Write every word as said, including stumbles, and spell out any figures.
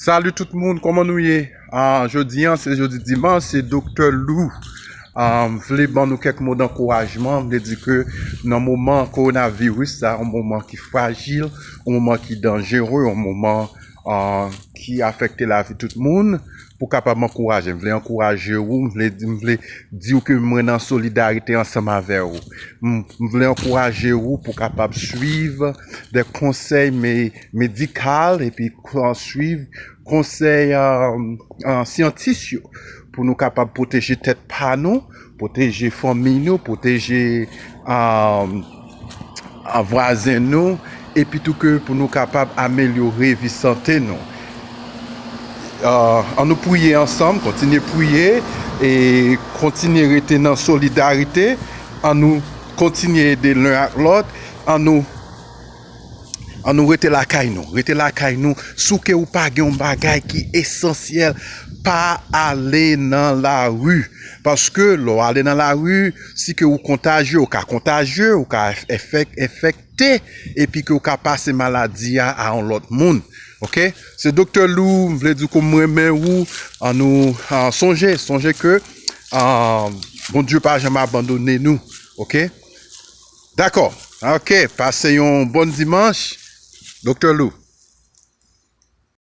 Salut tout moun, kòman nou ye? Ah, jodi an, se jodi dimanch, se Doktè Lou. Ah, m vle ban nou kèk mo d'ankourajman. M vle di ke nan moman kowonaviris sa, yon moman ki frajil, yon moman ki danjere, yon moman ah, ki afekte lavi tout moun, pou kapab ankouraje. M vle ankouraje ou, m vle, m vle di w ke mwen nan solidarite ansanm avè ou. M, m vle ankouraje ou pou kapab swiv de konsèy me, medikal epi kon- swiv konsèy ah, ah, syantis yo pou nou kapab pwoteje tèt pa nou, pwoteje fanmi nou, pwoteje ah, ah, vwazen nou, epi tou ke pou nou kapab amelyore vi sante nou. Ah, an nou priye ansanm, kontinye priye e kontinye rete nan solidarite. An nou kontinye ede len ak lòt. An nou, an nou rete lakay nou. Rete lakay nou. Si w ke ou pa gen yon bagay ki esansyèl, pa ale nan lari. Paske lè w ale nan lari, si ke ou kontajye, ou ka kontajye, ou ka efek- enfekte, epi ke ou ka pase maladi a a yon lòt moun. Oke? Se Doktè Lou, m vle di ke m renmen ou, an nou ah, sonje, sonje ke ah, Bondye pa janm abandone nou. Oke? Dakò. Oke, pase yon bon dimanch. Doktè Lou.